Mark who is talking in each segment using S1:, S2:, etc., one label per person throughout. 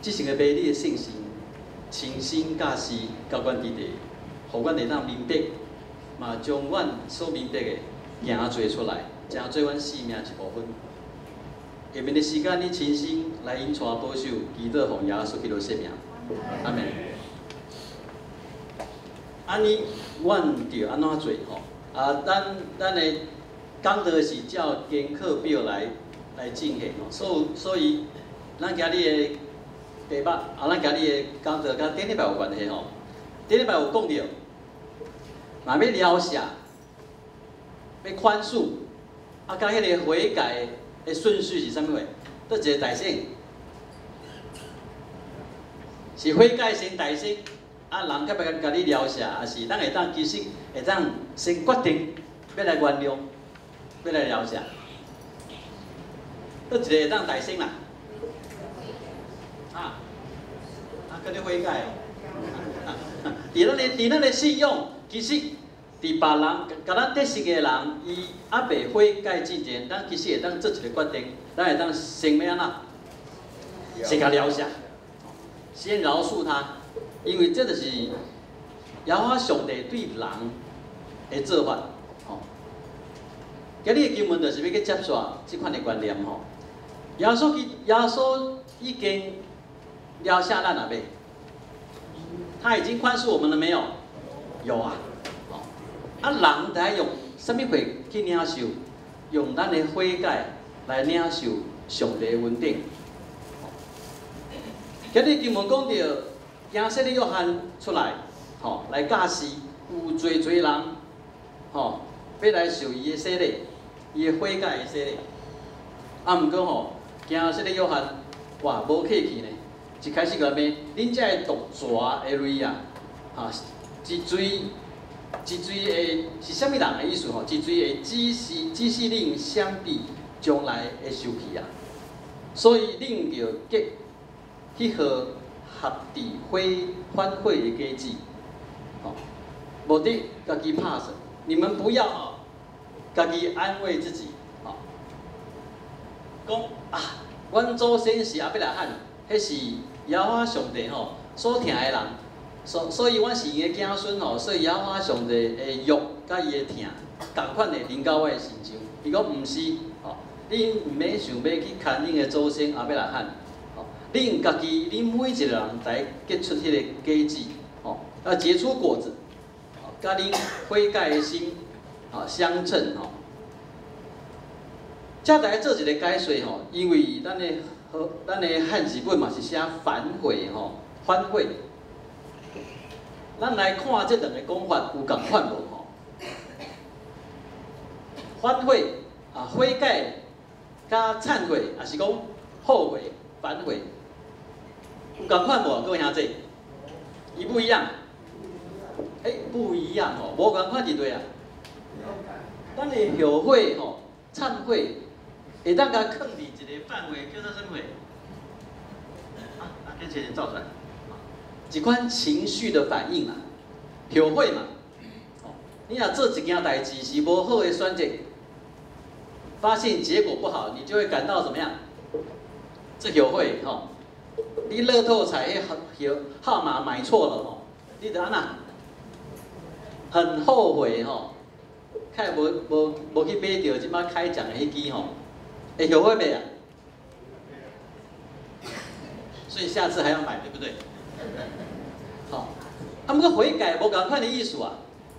S1: 至聖的父，你的聖神親身教示教阮弟弟，予阮會當明白，嘛將阮所明白的行做出來，成做阮生命一部分。下面的時間，你親身來引帶保守，祈禱奉耶穌基督聖名，阿們。按呢，阮著按怎做吼？啊，咱的講道是照功課表來進行吼，所以，咱今日的題目啊，咱今日的講道佮頂禮拜有關係吼。頂禮拜有講著，若欲饒赦，欲寬恕，啊，佮彼个悔改的順序是啥物貨？佗一个大先？是悔改先大先，啊，人才欲共你饒赦，抑是咱會當其實會當先決定欲來原諒，欲來饒赦？佗一個會當大先啦？啊，啊，閣咧悔改哦。佇咱的信仰，其實佇別人共咱得失的人，伊猶未悔改之前，咱其實會當做一个決定，咱會當先欲按怎？先共饒赦，先饒恕他，因為這就是耶和華上帝對人的做法。吼，今日的經文就是欲去接續這款的觀念吼。耶穌已經饒赦咱了未？他已經寬恕我們了沒有？有啊。啊，人著愛用啥物貨去領受？用咱的悔改來領受上帝的恩典。今日經文講著，驚洗禮約翰出來，吼，來教示有濟濟人，吼，欲來受伊的洗禮，伊的悔改的洗禮。啊，毋過吼，驚洗禮約翰，哇，無客氣呢，一開始就罵，恁這个毒蛇的類啊，哈，一錐一錐的是啥物人的意思吼？一錐會指示恁閃避將來的受氣啊，所以恁著結彼號合佇悔反悔的果子，吼，無得家己拍算，你們不要吼，家己安慰自己，吼，講啊，阮祖先是亞伯拉罕，彼是耶和華上帝吼所疼的人，所以阮是伊的子孫吼，所以耶和華上帝的約佮伊的疼，仝款會臨到我的身上。伊講毋是，吼，恁毋免想欲去牽恁的祖先亞伯拉罕，吼，恁家己，恁每一個人來結出彼個果子，吼，要結出果子，佮恁悔改的心，吼相稱吼。這來做一個解說吼，因為咱的漢字本嘛是寫反悔吼，反悔。咱來看這兩个講法有仝款無吼？反悔啊，悔改佮懺悔，抑是講後悔、反悔，有仝款無？各位兄弟，一不一樣？欸，不一樣哦，無仝款佇佗啊。咱的後悔吼、懺悔，會當共囥佇一個範圍，叫做啥物？啊啊，給一个走出來。一款情緒的反應啊，後悔嘛。你若做一件代誌是無好的選擇，發現結果不好，你就會感到怎麼樣？這後悔吼。你樂透彩彼號碼買錯了吼，你就按怎？很後悔吼，較無去買著這擺開獎的彼支吼，會後悔袂啊？所以下次還要買，對不對？好，啊，毋過悔改無仝款的意思啊。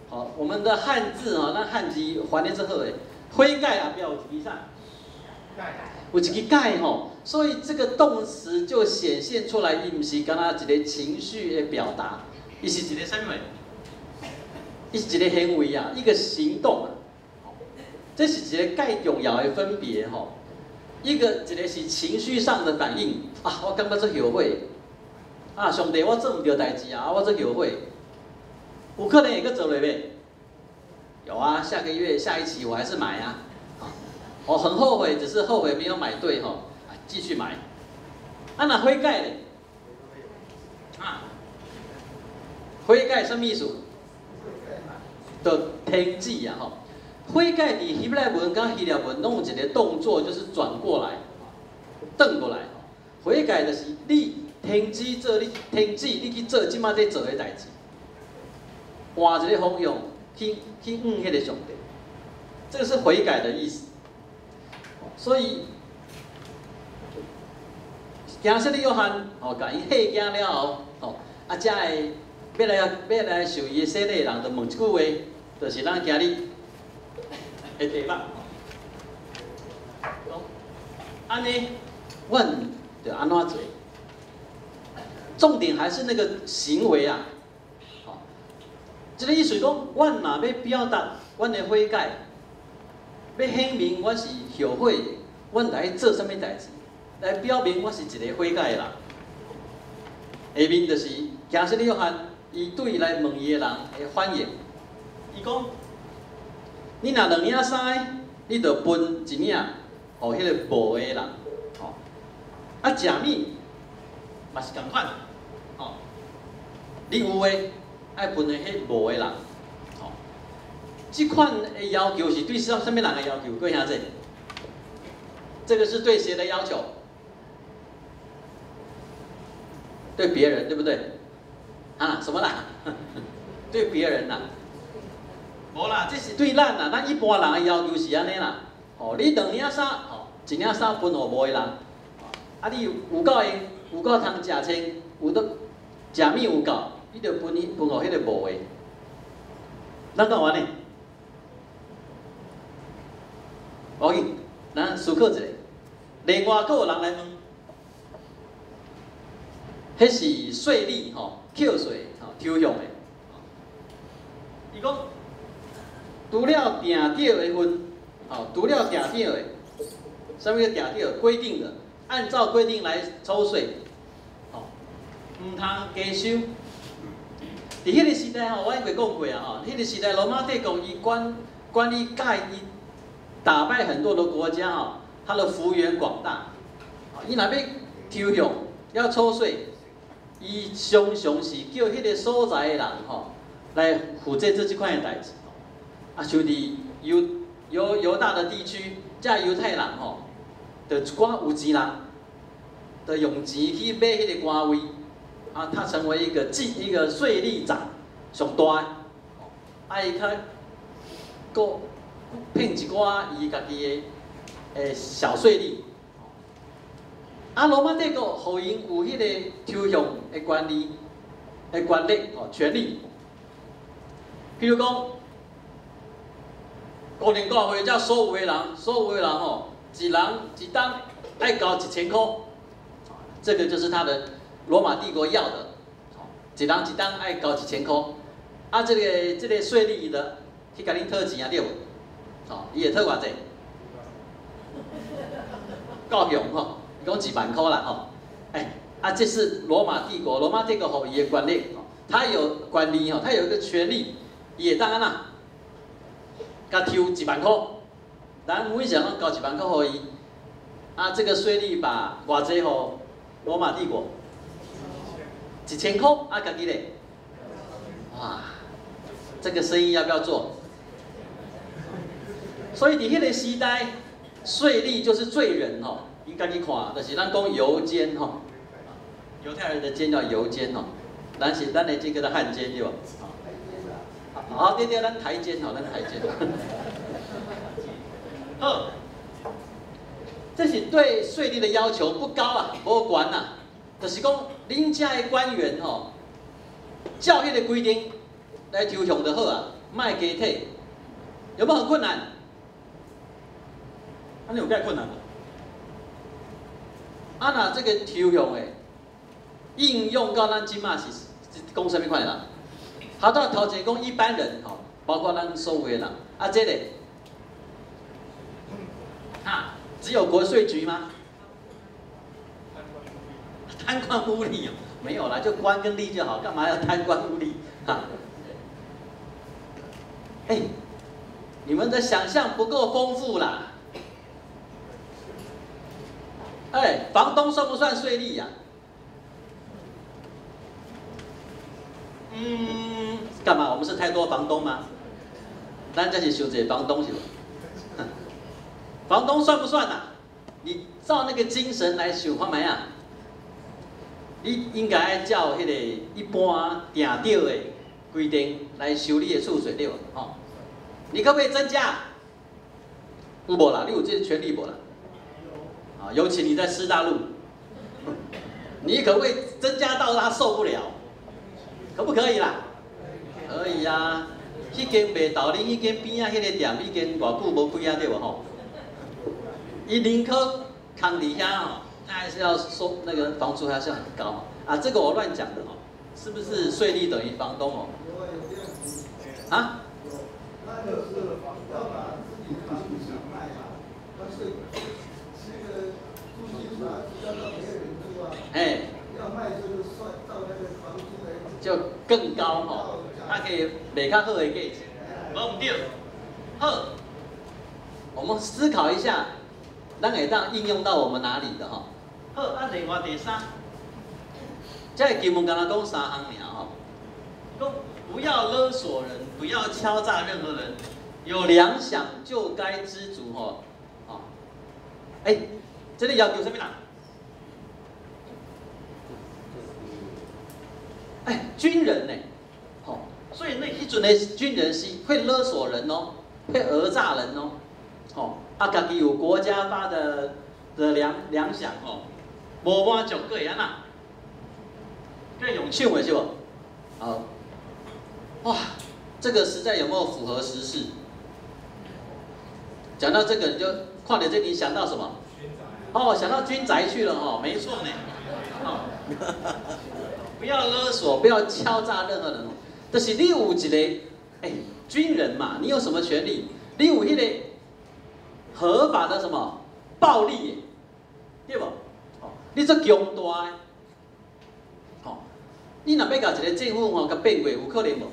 S1: 好，我們的漢字啊，咱漢字翻譯之後的悔改後壁有一支啥？有一支改吼，所以這個動詞就顯現出來，伊毋是干焦一个情緒的表達，伊是一个啥物？伊是一个行為啊，一個行動啊。這是一个蓋重要的分別吼。一個是情緒上的反應啊，我感覺足後悔啊，上帝，我做毋對代誌啊，我足後悔。有可能會閣做落未？有啊，下個月下一期我還是買啊。我很後悔，只是後悔沒有買對吼，繼續買。啊，若悔改咧？啊，悔改啥物意思？就停止啊吼。悔改佇希伯來文佮希臘文攏有一個動作，就是轉過來，轉過來。悔改就是你停止做你，停止你去做這馬咧做的代誌，換一个方向去向彼个上帝，這個是悔改的意思。所以，驚洗禮約翰，吼，共𪜶嚇驚了後，吼，啊，才會欲來受伊的洗禮的人，就問一句話，就是咱今日的題目。講，按呢，阮著按怎做？重點還是那個行為啊！吼，這个意思講，阮若欲表達阮的悔改，欲顯明阮是後悔的，阮來做啥物代誌，來表明我是一个悔改的人。下面就是驚洗禮約翰，伊對來問伊的人的反應。伊講：你若兩領衫，你就分一領，予彼个無的人。吼，啊，食物嘛是仝款，吼，你有的愛分予彼無的人。吼，這款的要求是對啥物人的要求？各位兄弟，這個是對誰的要求？對別人，對不對？啊，什麼啦？對別人啦？無啦，這是對咱啦。咱一般人的要求是按呢啦。吼，你兩領衫，吼，一領衫分予無的人。啊，你有夠閒，有夠通食穿，有得食物有夠，你就分分予彼个無的。咱敢有按呢？無要緊，咱思考一下。另外，閣有人來問，彼是稅吏吼，扣稅吼，抽象的。伊講，除了定著的份，吼，除了定著的，啥物叫定著？規定的，按照規定來抽稅，吼，毋通加收。佇彼个時代吼，我已經講過啊吼，彼个時代羅馬帝國伊管理蓋伊打敗很多的國家吼，它的幅員廣大，伊若欲抽象要抽稅，伊常常是叫彼个所在的人吼來負責做這款的代誌。啊，像佇猶大的地區，這猶太人吼，就一寡有錢人，就用錢去買彼个官位，啊，他成為一個稅吏長上大的，啊，伊較閣聘一寡伊家己的小稅吏。啊，羅馬帝國予𪜶有彼個抽象的權利的權力吼，權力。比如講，高靈教會遮所有的人，所有的人吼，一人一冬愛交1000箍，這個就是他的羅馬帝國要的，一人一冬愛交一千箍。啊，這個稅吏的去共恁討錢啊，對無？吼，伊會討偌濟？夠用吼，伊講1萬箍啦吼。欸，啊，這是羅馬帝國，羅馬帝國予伊的權力，他有管理吼，他有一個權力，伊會當按怎？共抽一萬箍，人每一人攏交一萬箍予伊，啊，這個稅吏把偌濟予羅馬帝國？1000箍，啊，家己咧？哇，這個生意要不要做？所以佇彼个時代，稅吏就是罪人吼，𪜶家己看，就是咱講猶監吼，猶太人的監叫猶監吼，咱是咱的這個叫漢奸對無？好，對對，咱台監吼，咱台監。好，這是對稅吏的要求不高啊，無懸啊，就是講恁遮的官員吼，照彼个規定來抽象就好啊，莫加提，有無很困難？按呢有蓋困難無？啊，若這个抽象的應用到咱這馬是講啥物款的人？頭拄頭前講一般人吼，包括咱所有的人，啊，這个，啊，只有國稅局嗎？貪官污吏哦，沒有啦，就官跟吏就好，幹嘛要貪官污吏？哈？欸，你們的想象不夠豐富啦。欸，房東算不算稅吏呀？嗯，幹嘛？我們是太多房東嗎？咱這是傷濟房東是無？房東算不算啊？你照那個精神來想看覓啊？你應該愛照彼個一般定著的規定來收你的厝稅，對無？吼，你可不可以增加？有無啦？你有這個權利無啦？啊，尤其你在師大路，你可不可以增加到他受不了？可不可以啦？可以啊。彼間賣豆奶，彼間邊仔彼個店已經偌久無開啊，對無吼？伊寧可囥佇遐吼，他還是要收那個房租，還是很高啊。這個我亂講的吼，是不是稅率等於房東哦？啊？
S2: 那個是要把自己房子想賣嘛，但是那個租金嘛要到別人住啊。
S1: 哎。
S2: 要賣就是算到那個房租來。
S1: 就更高吼，他可以賣較好的價錢。無毋對。好，我們思考一下，咱會當應用到我們哪裡的吼？好，啊，另外第三，這個經文敢若講三項爾吼，講不要勒索人，不要敲詐任何人，有糧餉就該知足吼。哦，欸，這個要求啥物人？欸，軍人呢？吼，所以那彼陣的軍人是會勒索人哦，會訛詐人哦，吼，啊，家己有國家發的糧餉吼，無滿足，閣會按怎？閣會用搶的是無？好，哇，這個實在有沒有符合時事？講到這個，你就看到這，你想到什麼？哦，想到軍宅去了哦，沒錯呢。哦，不要勒索，不要敲詐任何人哦。就是你有一個，欸，軍人嘛，你有什麼權利？你有彼個合法的什麼暴力，對無？哦，你做強大的，吼，你若欲共一個政府吼共變過，有可能無？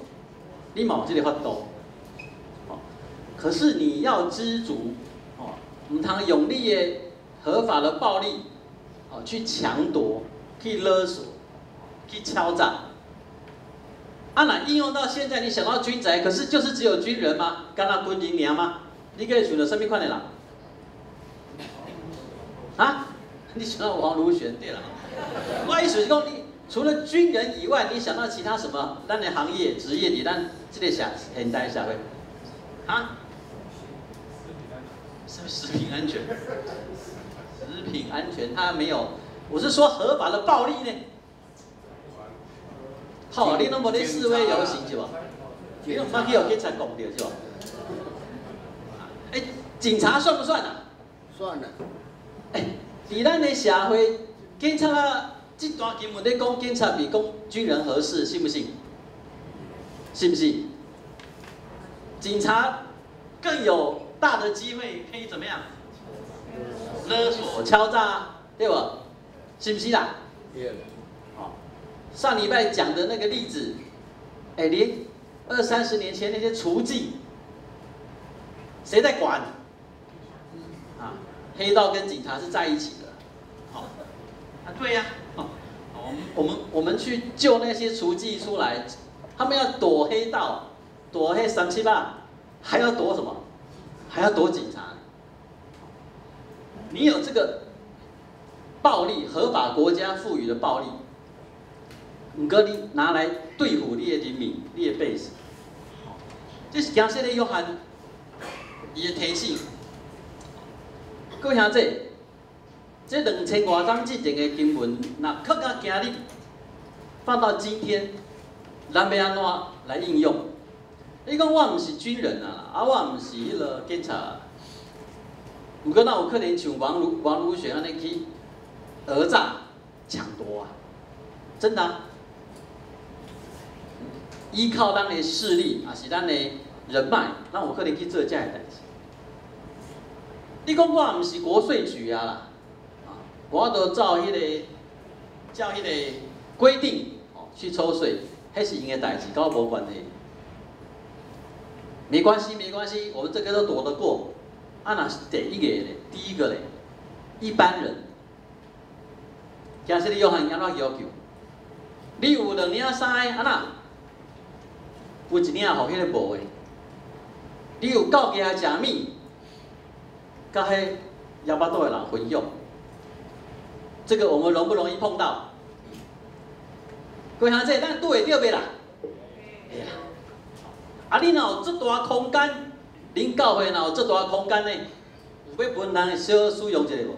S1: 你嘛有這個法度。哦，可是你要知足，哦，毋通用你的合法的暴力，哦，去強奪、去勒索、去敲詐。啊，若應用到現在，你想到軍宅，可是就是只有軍人嗎？敢若軍人爾嗎？你閣會想到啥物款的人？啊？你想到王如玄對啦。我意思是講，你除了軍人以外，你想到其他什麼？咱的行業、職業佇咱這個現代社會，啊？是不是食品安全？食品安全，它沒有。我是說合法的暴力呢。好，你攏無咧示威遊行是無？你攏毋捌去予警察摃著是無？欸，警察算不算啊？
S3: 算了。
S1: 欸，佇咱的社會，警察啊，這段經文咧講警察比講軍人合適，信不信？信不信？警察更有大的機會可以怎麼樣？勒索、敲詐，對無？是不是啦？
S3: 對。
S1: 上禮拜講的那個例子，欸，連二三十年前那些雛妓，誰在管？啊，黑道跟警察是在一起的，好，啊對呀，啊，我們去救那些雛妓出來，他們要躲黑道，躲彼三七仔，還要躲什麼？還要躲警察。你有這個暴力，合法國家賦予的暴力。毋過你拿來對付你的人民、你的百姓，這是驚說的約翰伊的提醒。各位兄弟，這2000外載之前的經文，若閣到今日，放到今天，咱欲按怎來應用？你講我毋是軍人啊，啊我毋是彼個警察，毋過哪有可能像王如玄按呢去訛詐搶奪啊？真的啊！依靠咱的勢力，也是咱的人脈，咱有可能去做這个代誌。你講我毋是國稅局啊啦，啊，我都照彼個規定哦去抽稅，彼是𪜶的代誌，佮我無關係。沒關係，沒關係，我們這個都躲得過。啊，若是第一個咧，第一個咧，一般人，驚說你約翰按怎要求？你有兩領衫的，按怎？有一領予彼个無的，你有夠額食物，佮彼枵腹肚的人分享，這個我們容不容易碰到？各位兄弟，咱拄會著袂啦？會啦。啊，你若有這大空間，恁教會若有這大空間呢，有欲分人小使用一下無？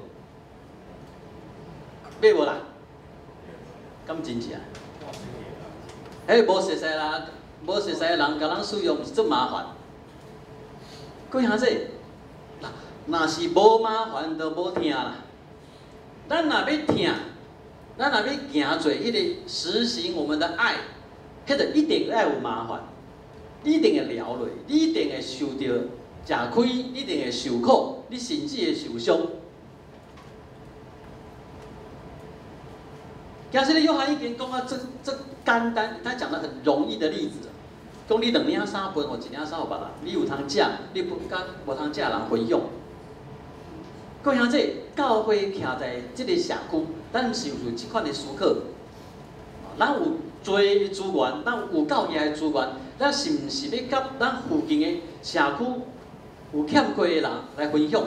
S1: 欲無啦？敢真正？彼無熟似啦，無熟似的人共咱使用是足麻煩。各位兄弟，嗱，若是無麻煩就無疼啦。咱若欲疼，咱若欲行做彼個實行我們的愛，彼個一定愛有麻煩，你一定會療落，你一定會受著食虧，你一定會受苦，你甚至會受傷。其實約翰已經講啊，這這簡單，他講得很容易的例子，講你兩領衫分予一領衫予別人，你有通食，你不佮無通食的人分享。各位兄弟，教會徛在這个社區，咱是有這款的思考，咱有濟資源，咱有夠額的資源，咱是毋是欲佮咱附近的社區有欠缺的人來分享？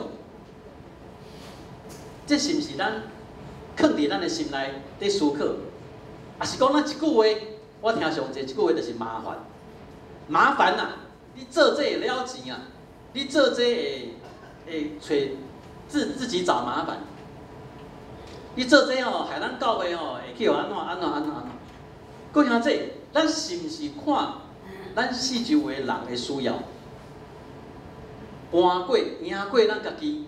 S1: 這是毋是咱囥佇咱的心內佇思考？抑是講咱一句話，我聽上濟一句話就是麻煩，麻煩啊！你做這會了錢啊！你做這會會揣自己找麻煩。你做這吼，害咱教會吼會去予按怎按怎按怎按怎。各位兄弟，咱是毋是看咱四周圍人的需要，搬過贏過咱家己，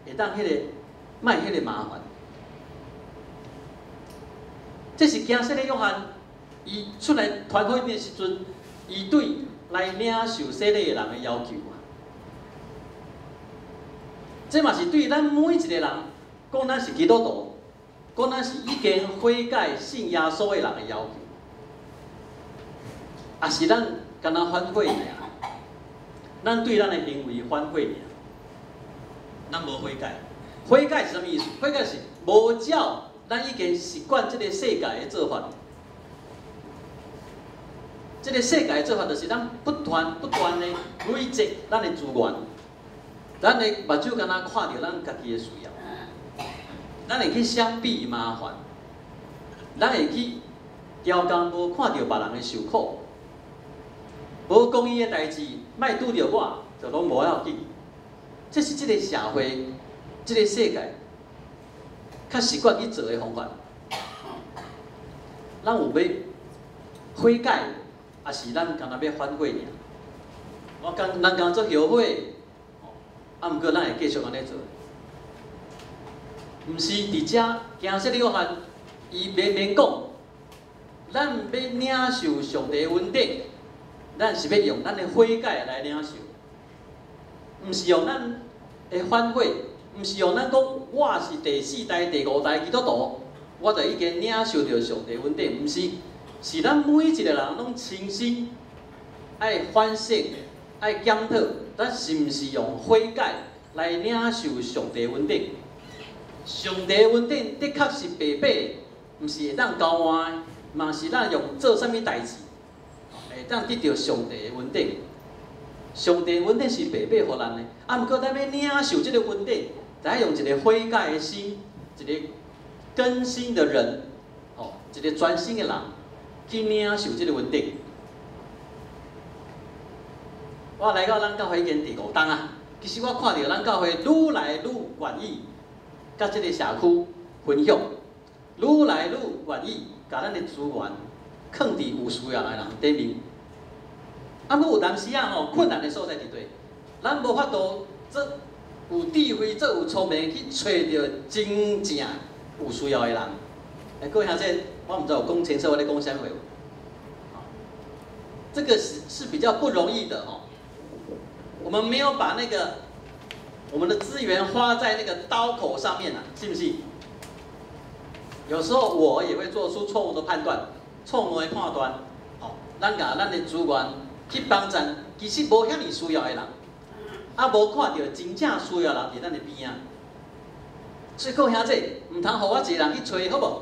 S1: 會當彼个莫彼个麻煩。這是驚洗禮約翰，伊出來傳福音的時陣，伊對來領受洗禮的人的要求啊。這嘛是對咱每一個人，講咱是基督徒，講咱是已經悔改信耶穌的人的要求。抑是咱敢若反悔爾，咱對咱的行為反悔爾，咱無悔改。悔改是啥物意思？悔改是無照咱已經習慣這个世界的做法。這个世界的做法就是咱不斷不斷的累積咱的資源，咱的目睭敢若看著咱家己的需要，咱會去相比麻煩，咱會去刁工無看著別人的受苦，無公義的代誌，莫拄著我，就攏無要緊。這是這个社會、這个世界較習慣去做的方法。咱有欲悔改，抑是咱敢若欲反悔爾？我講咱敢做後悔，啊，毋過咱會繼續按呢做。毋是佇遮驚洗禮約翰，伊明明講，咱欲領受上帝恩典，咱是欲用咱的悔改來領受，毋是用咱的反悔，毋是用咱講我是第四代、第五代基督徒，我就已經領受著上帝恩典，毋是，是咱每一個人攏親身愛反省、愛檢討，咱是毋是用悔改來領受上帝恩典？上帝恩典的確是白白，毋是會當交換的，嘛是咱用做啥物代誌，會當得著上帝的恩典。上帝恩典是白白予咱的，啊，毋過咱欲領受這个恩典，就愛用一个悔改的心，一个更新的人，吼，一个全新的人去領受這个恩典。我來到咱教會已經第五冬啊，其實我看著咱教會愈來愈願意佮這个社區分享，愈來愈願意共咱的資源囥佇有需要的人頂面。啊，毋過有當時仔吼，困難的所在佇佗，咱無法度做有智慧、做有聰明去揣著真正有需要的人。欸，各位兄弟，我毋知有講清楚我咧講啥物話無？這個是比較不容易的吼。我們沒有把那個我們的資源花在那個刀口上面啊，是不是？有時候我也會做出錯誤的判斷，錯誤的判斷。吼，咱共咱的資源去幫助，其實無遐爾需要的人，啊，無看著真正需要的人佇咱的邊仔。所以各位兄弟，毋通予我一个人去揣，好無？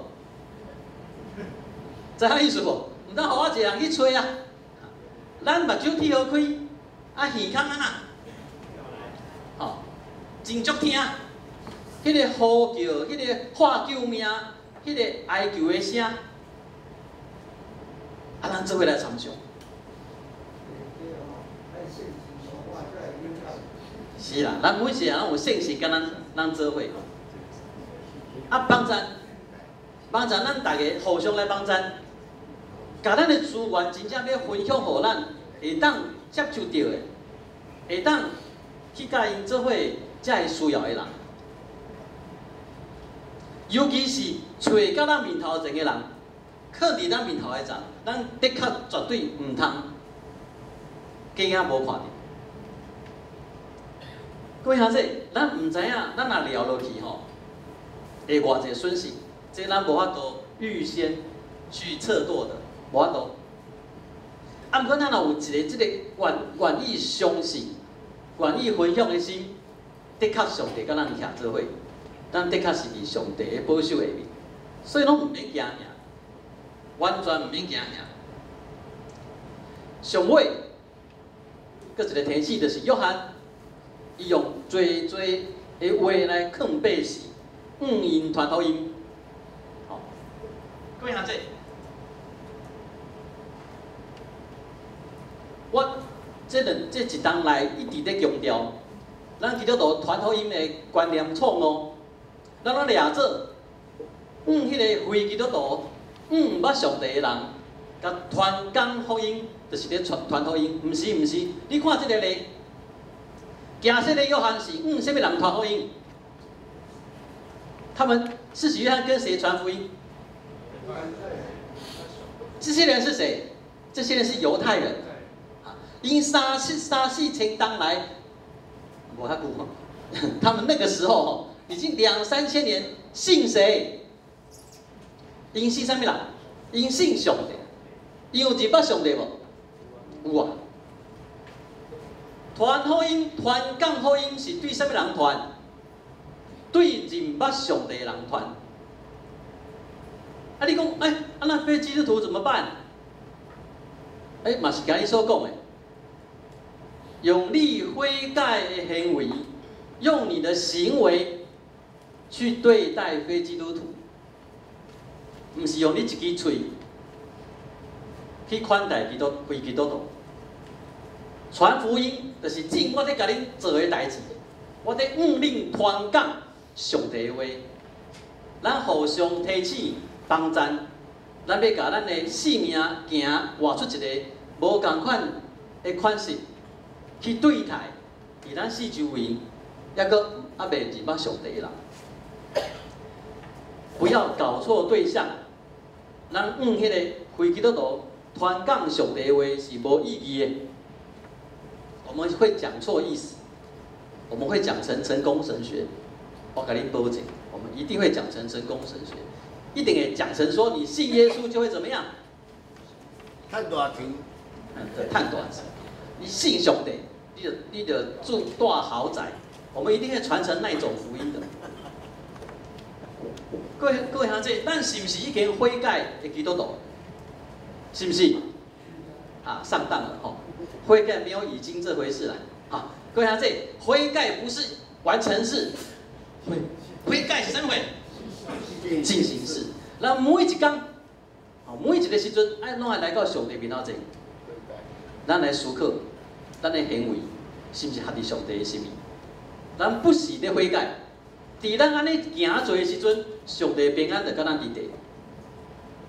S1: 知影意思無？毋通予我一個人去揣啊！咱目睭鐵予開，啊耳孔按怎？吼，真足聽，彼个呼叫，彼个喊救命，彼个哀求的聲，啊，咱做伙來參詳。是啦，咱每一個人攏有聖神佮咱做伙。啊，幫贊，幫贊，咱逐家互相來幫贊，共咱的資源真正欲分享予咱會當接觸著的，會當去佮𪜶做伙，才會需要的人。尤其是揣佮咱面頭前的人，囥佇咱面頭的人，咱的確絕對毋通假影無看著。各位兄弟，咱毋知影，咱若聊落去吼，會偌濟損失，這咱無法度預先去測度的，無法度。啊，毋過咱若有一个這个願意相信、願意分享的心，的確上帝佮咱徛做伙，咱的確是佇上帝的保守下面，所以攏毋免驚嚇，完全毋免驚嚇。上尾，閣一个提醒就是約翰，伊用濟濟的話來勸百姓，向𪜶傳福音。吼，各位兄弟，我這一冬來一直咧強調，咱基督徒傳福音的觀念錯誤，咱攏掠做，向彼个非基督徒，向毋捌上帝的人，共傳講福音，就是咧傳傳福音，毋是毋是，你看這个例。行洗禮約翰是向啥物人傳福音？他們施洗約翰跟誰傳福音？這些人是誰？這些人是猶太人。啊，𪜶三四三四千冬來，無遐久，他們那個時候已經兩三千年，信誰？𪜶信啥物人？𪜶信上帝。𪜶有認捌上帝無？有啊。傳福音、傳講福音是對啥物人傳？對認捌上帝的人傳。啊，你講，欸，啊那非基督徒怎麼辦？欸，嘛是共你所講的，用你悔改的行為，用你的行為去對待非基督徒，毋是用你一支喙去款待基督非基督徒。傳福音就是指我咧共恁做的代誌，我咧向恁傳講上帝的話，咱互相提醒幫贊，咱欲共咱的性命行活出一个無仝款的款式去對待佇咱四周圍，抑閣猶未認捌上帝的人，不要搞錯對象。咱向彼个非基督徒傳講上帝的話是無意義的。我們會講錯意思，我們會講成成功神學。我共你保證，我們一定會講成成功神學，一定會講成說你信耶穌就會怎麼樣？
S2: 賺大錢。
S1: 對，賺大錢。你信上帝，你就住大豪宅。我們一定會傳承那種福音的。各位兄弟，咱是毋是已經悔改的基督徒？是毋是？啊，上當了吼！悔改沒有已經這回事了。啊，各位兄弟，悔改不是完成式，悔改是啥物？進行式。咱每一工，每一个時陣，愛攏愛來到上帝面頭前，咱來思考，咱的行為是毋是合佇上帝的心意？咱不時咧悔改，佇咱按呢行做的時陣，上帝平安就佮咱佇佇，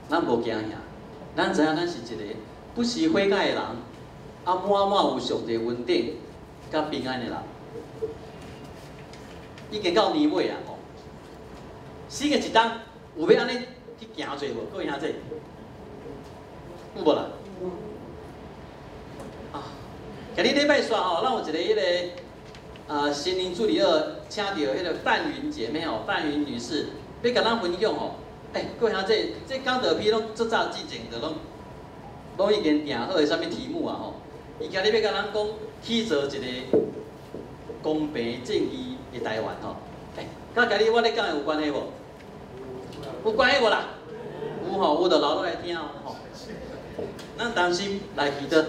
S1: 咱無驚嚇，咱知影咱是一個不時悔改的人，啊，滿滿有上帝恩典佮平安的人。已經到年尾啊，吼！新的一冬有欲按呢去行做無？各位兄弟，有無啦？啊，今日禮拜四吼，咱有一个彼个啊，心靈助理二請著彼个范雲姐妹吼，范雲女士欲共咱分享吼。欸，各位兄弟，這講道片攏足早之前就攏已經定好的啥物題目啊吼。伊今日欲共咱講去做一个公平正義的台灣吼。欸，佮今日我咧講的有關係無？有關係無啦？有吼，有就留落來聽吼。咱同心來祈禱。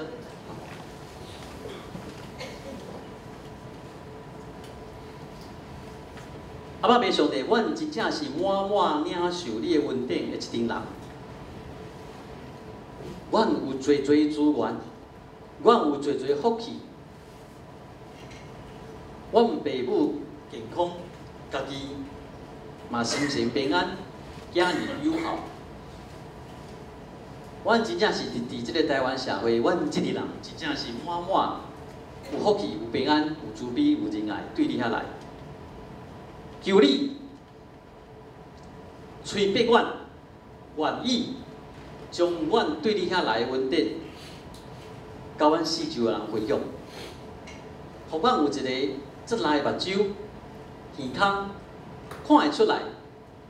S1: 阿爸父上帝，阮真正是滿滿領受你的恩典的一群人。阮有濟濟資源，阮有濟濟福氣，阮爸母健康，家己嘛心神平安，囝兒友好。阮真正是佇這个台灣社會，阮這個人真正是滿滿有福氣、有平安、有慈悲、有仁愛，對你遐來。求你催逼阮，願意將阮對你遐來的恩典，佮阮四周的人分享，予阮有一个這來的目睭、耳孔，看會出來，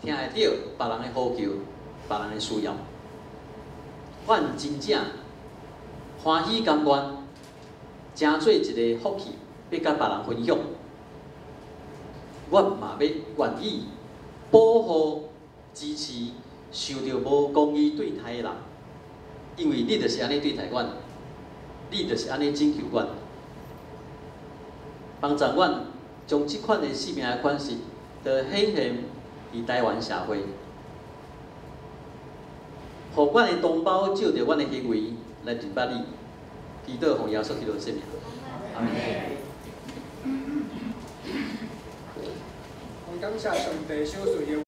S1: 聽會著別人的呼求、別人的需要。阮真正歡喜甘願，成做一个福氣，欲佮別人分享。阮嘛欲願意保護、支持受著無公義對待的人，因為你就是按呢對待阮，你就是按呢拯救阮，幫助阮將這款的生命的款式，都顯現佇台灣社會，予阮的同胞藉著阮的行為來認捌你，祈禱奉耶穌基督的聖名，阿門。
S3: 感謝上帝賞賜的。